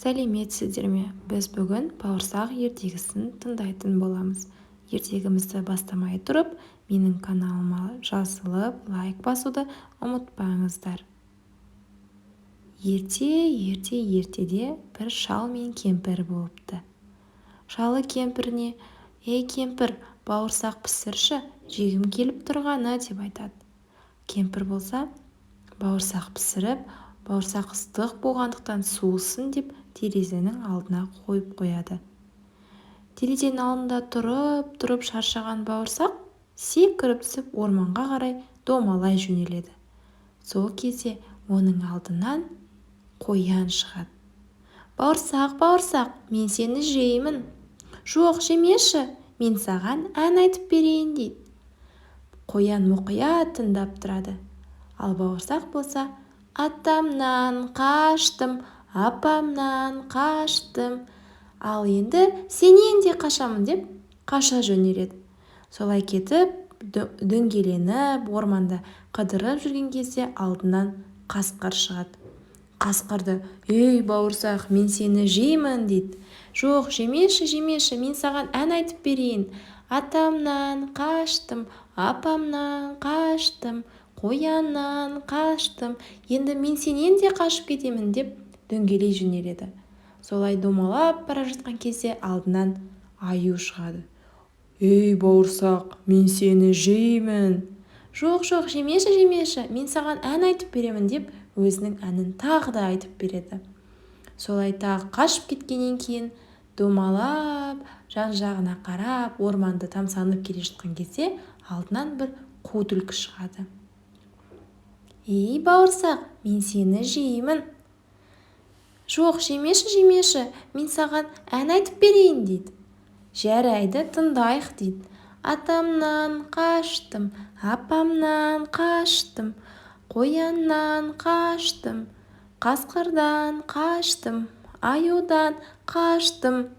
Сәлеметсіздер ме! Біз бүгін Бауырсақ ертегісін тыңдайтын боламыз. Ертегімізді бастамай тұрып, менің каналыма жазылып, лайк басуды ұмытпаңыздар. Ерте, ерте, ертеде бір шал мен кемпір болыпты. Шалы кемпіріне: «Ей, кемпір, бауырсақ пісірші, жегім келіп тұрғаны», – деп айтады. Кемпір болса, бауырсақ пісіріп, бауырсақ ыстық болғандықтан суысын деп терезенің алдына қойып қояды. Терезенің алдында тұрып-тұрып шаршаған бауырсақ секіріп түсіп, орманға қарай домалай жөнеледі. Сол кезде оның алдынан қоян шығады. «Бауырсақ, бауырсақ, мен сені жеймін». «Жоқ, жемеші, мен саған ән айтып берейін», – дейді. Қоян мұқият тыңдап тұрады. Ал бауырсақ болса: «Атамнан қаштым, апамнан қаштым, ал енді сенен де қашамын», – деп қаша жөнеледі. Солай кетіп, дөңгеленіп, орманда қыдырып жүрген кезде алдынан қасқыр шығады. Қасқырды: «Ей, бауырсақ, мен сені жеймін», – дейді. «Жоқ, жемеші, жемеші, мен саған ән айтып берейін. Атамнан қаштым, апамнан қаштым, қояннан қаштым, енді мен сенен де қашып кетемін», – деп дөңгелей жөнеледі. Солай домалап бара жатқан кезде алдынан аю шығады. «Ей, бауырсақ, мен сені жеймін». «Жоқ, жоқ, жемеші, жемеші, мен саған ән айтып беремін», – деп өзінің әнін тағы да айтып береді. Солай тағы қашып кеткеннен кейін, домалап, жан-жағына қарап, орманды тамсанып келе жатқан кезде алдынан бір қу түлкі шығады. «Ей, бауырсақ, мен сені жеймін». «Жоқ, жемеші, жемеші, мен саған ән айтып берейін», – дейді. «Жарайды, тыңдайық», – дейді. «Атамнан қаштым, апамнан қаштым, қояннан қаштым, қасқырдан қаштым, аюдан қаштым,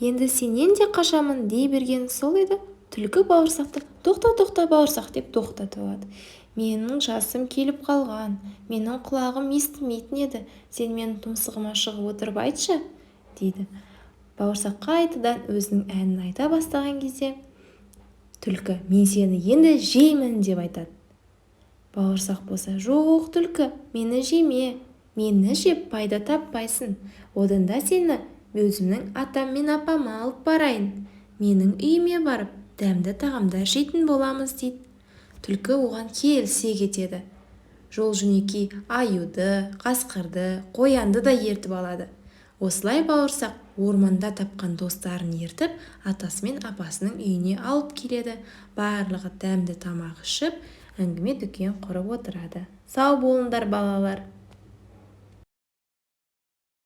енді сенен де қашамын», – дей берген сол еді, түлкі бауырсақты: «Тоқта, тоқта, бауырсақ», – деп тоқтатып алады. «Менің жасым келіп қалған, менің құлағым естімейтін еді, сен менің тұмсығыма шығып отырып айтшы», – дейді. Бауырсақ қайтадан өзінің әнін айта бастаған кезде түлкі: «Мен сені енді жеймін», – деп айтады. Бауырсақ болса: «Жоқ, түлкі, мені жеме, мені жеп пайда таппайсың. Одан да сені өзімнің атам мен апама алып барайын. Менің үйіме барып, дәмді тағамдар жейтін боламыз», – дейді. Түлкі оған келісе кетеді. Жол-жөнекей аюды, қасқырды, қоянды да ертіп алады. Осылай бауырсақ орманда тапқан достарын ертіп, атасы мен апасының үйіне алып келеді. Барлығы дәмді тамақ ішіп, әңгіме-дүкен құрып отырады. Сау болыңдар, балалар!